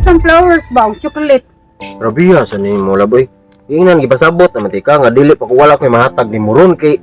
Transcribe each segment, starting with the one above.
Ang flowers ba, ang chocolate. Grabe sa ni mo laboy. Ingnan gipasabot naman ti ka nga dili pa ko wala ko'y mahatag ni Muron kay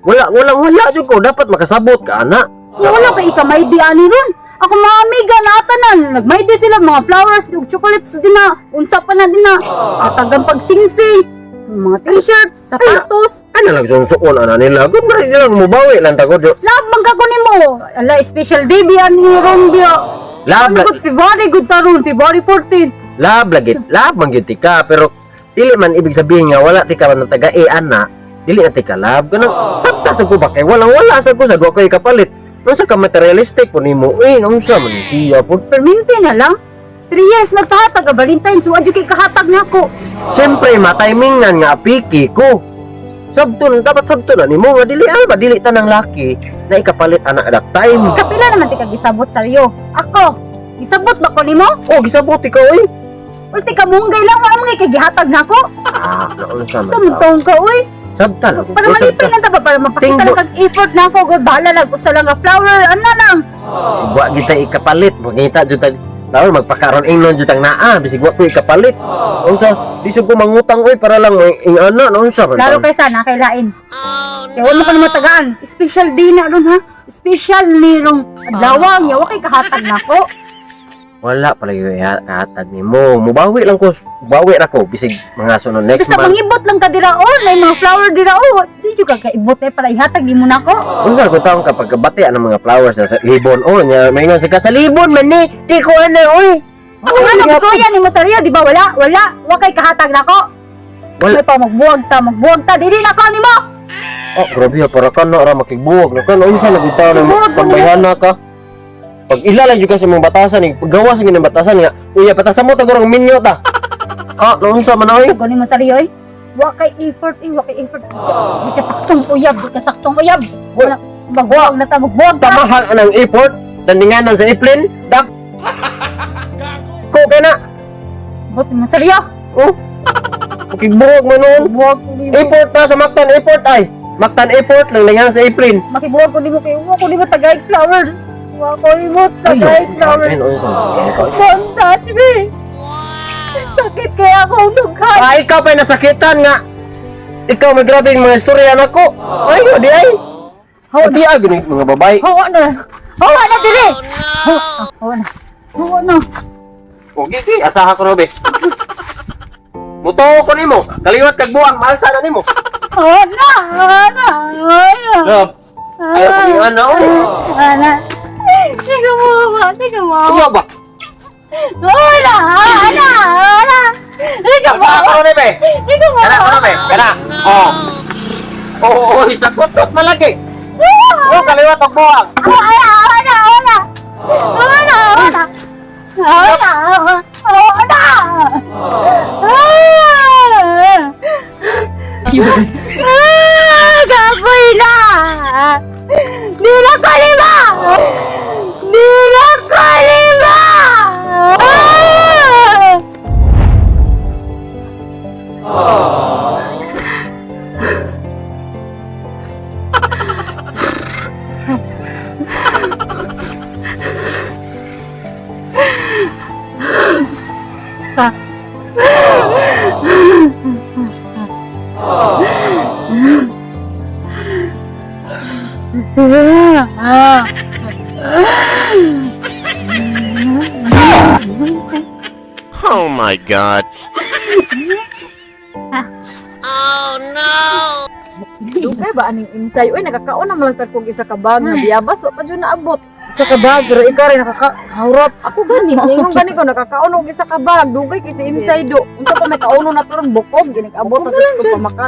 wala wala wala jud ko dapat makasabot ka ana. Wala kay ikamaydi ani ron. Ako mga amiga na tanan, nagmaydi sila mga flowers ug chocolates din na, unsa pa na din na. Atagang pagsingsing, mga t-shirts, sapatos. Ana lang suon ana nila. Gud man sila mubawi lang ta gud. Love man ka ko nimo. Ala special day biya ni ron biya. Love Ano lang good February good taron, February 14. love lagi love man gyud ti ka pero dili man ibig sabihin nga wala ti ka man taga e ana dili na ti ka love kanang sabta sa ko ba kay walang wala sa ko sa duwa ko'y kapalit. Unsa ka materialistic po nimo eh unsa man siya po. Perminti na lang. 3 years nagtahatag ang Valentine's, wa jud kay kahatag nako. Siyempre, matimingan nga apiki ko. Sabto na, dapat sabto na nimo nga dili ay ba dili ta ng laki na ikapalit ana that time. Kapila naman ti ka gisabot sa iyo. Ako, gisabot ba ko nimo? Oh, gisabot ikaw oy. Ulti ka munggay lang wala man kay gihatag nako. Ah, naunsa Sa man. mong taong ka oy. Sabta na Para ko malipay sabta. lang ta ba para mapakita Tingbo. lang kag effort nako gud bahala lang usa lang nga flower ano lang. Sigwa kita ikapalit, magita jud tag Lalo magpakaron ingnon jud ang naa, bisig wa ko ikapalit. Unsa, di sud ko mangutang oy para lang ing ana, naunsa man. Lalo kay sana kay lain. Kay wala mo ka naman tagaan. Special day na ron ha. Special ni rong adlaw nya wa kay kahatag nako. Wala pala yung ihatag nimo. Mubawi lang ko, bawi ra ko bisig mga sunod next Basta month. mangibot lang ka dira o, na mga flower dira o. Di jud ka kaibot eh para ihatag nimo nako. Unsa ko taong kapag kabati ang mga flowers sa libon oh nya maingon sa ka sa libon man ni di ko ana oy. Ano gusto ni mo sa Rio, di ba? Wala, wala. Wa kay kahatag nako. Wala. May pa magbuwag ta, magbuwag ta. Dili nako nimo. Oh, grabe ha, para ka na ra makigbuwag na ka na unsa na gud taon Buwag mo pagbayhana ka. Pag ila lang jud ka sa mga batasan eh, paggawa sa ginang batasan nga, uya batasan mo tagurang minyo ta. Ah, naunsa man oy. Sagot nimo sa Rio eh. Wa kay effort eh, wa kay effort. Di ka saktong uyab, di ka saktong uyab. Wala, magbuwag na ta, magbuwag ta. Tamahal anang effort, dandinganan sa iplin, dak. Ko kay na. Bot mo sa Rio. Oh. Makigbuwag man noon. Magbuwag ko nimo. Effort pa sa Mactan effort ay. Mactan effort lang lingan sa iplin. Makibuwag ko nimo kay wa ko nimo tagay flowers. Wa ko nimo tagay flowers. Don't touch me. Sakit kaya akong dughan. Ah, ikaw pa'y nasakitan nga. Ikaw may grabe yung mga istorya nako. Ay, di ay. Di ay, ganun mga babae. Hawa na. Hawa na dire. Hawa, hawa na. Hawa na. O, gigi, asaha ko robe. Muto ko nimo. Kaliwat kag buwang, mahal sana nimo. Hawa na. Hawa na. Hawa na. Love. Ayaw ko yung ano. Hawa na. Di ka mawa. Di ka mawa. Ano ba? Hawa na. Hawa na. Hawa na. Di ka Asaha mawa. ko robe. Di ka Kana, mawa. robe. Kana. Oh. Oh, oh, isa kutot malagi. Oh, kaliwat kag buwang. Hawa na. Hawa na. Hawa na. Hawa na. Hawa na. Hawa na. Hawa na. Ah! Ah! Gaboy na! Nila kalima! Nila kalima! Ah! Ah! Oh my God. Dugay ba aning insay? Uy, nakakaon na malang sa kog isa ka bag nga biyabas, wa pa jud naabot. Isa ka bag, pero ikaw rin nakakahurot. Ako gani, ningon gani ko nakakaon og isa ka bag, dugay kay si insay do. Unsa pa may kaono na to ron bukog, ginikabot na to pamaka.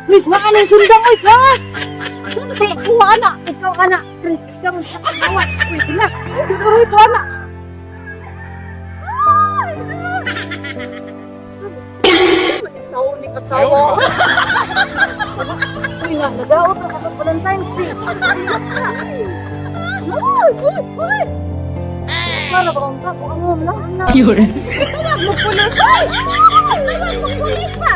Uy, kuha ka ng sundang, uy, kuha! Si, kuha na! Ikaw, ana! Ikaw, ang sakawat! Uy, sila! Uy, kuha na! Tao ni kasawa. Uy, na nagaot na sa Valentine's Day. Uy, uy, uy! Para ba ang tapo ang na. Tawag mo pulis. Ay! Tawag mo pulis pa.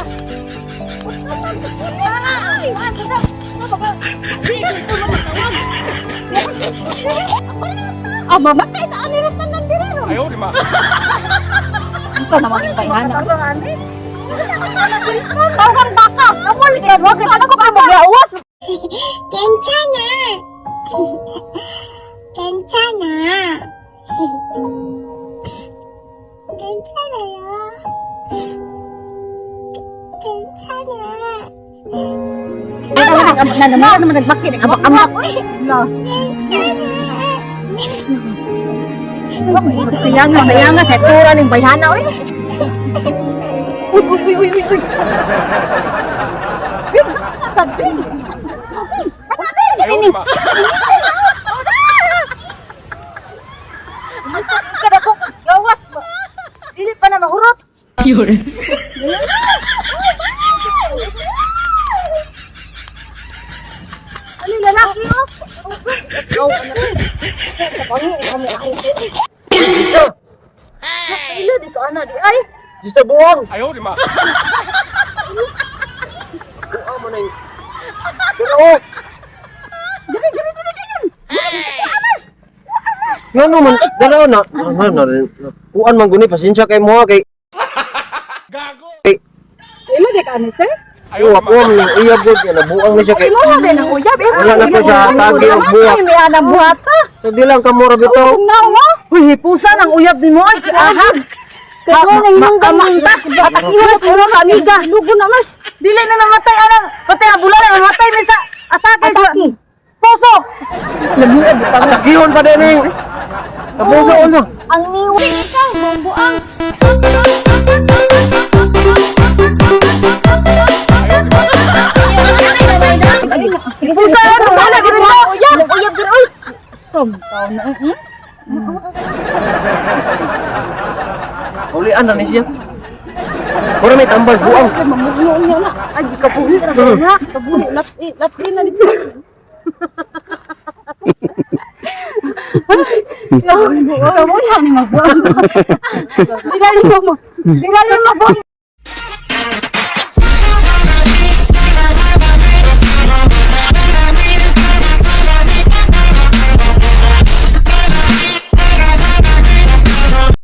Ah, mamatay ta ani ra tanan diri ron. Ayaw, di ma. Unsa naman ang bayhana? Tawag baka. Amol kay mo ako pa maglawas. 괜찮아. 괜찮아. 괜찮아요. 괜찮아. Na naman naman nagbaki nag-ambak-ambak. Sayanga, sayanga sa tsura ning bayhana oy. Uy, uy, uy, uy, uy, uy. Bin, bin. Ayaw, di ma. Kada ko gawas pa. Dili pa na mahurot. Ali lalaki oh. Jisa! Ila di ko ana di ay. Jisa buwang! Ayaw, di ma. Buwang mo na yung... Pero oh! Dili, dili, dili, dili. Ngano man, dalaw na. Ano na, kuan man guni, pasensya kay mo ha, kay... Gago! Ila di ka ani sir. Ayaw, Uwa di ko, ma. ang iyab ko, nabuang na siya kay... Imo din ang uyab. Eh, Wala na ko sa tagi og buwak. May anang buhata. So, di lang kamura bitaw. Now, mo. Uy, hipusan ang uyab nimo ay. Aha. Kaya nang hinungdan mo. Mas uro ka amiga. Lugo na Mars. Dili na namatay anang patay ang bulan namatay mi sa atake sa Atake. puso. Atakihon pa din eh. Kapuso ano? Ang niwa. Ikaw, bumbuang. Puso na wala gid to. Uyab, uyab sir, uy. Samtaw na. Ulian na ni siya. Pura may tambal, buang. Mamugno niya na. Ay, di ka puhi ra na. Kabuhi, last in na dito. Kabuhi ni magbuang. Dinali mo mo. Dinali mo magbuang.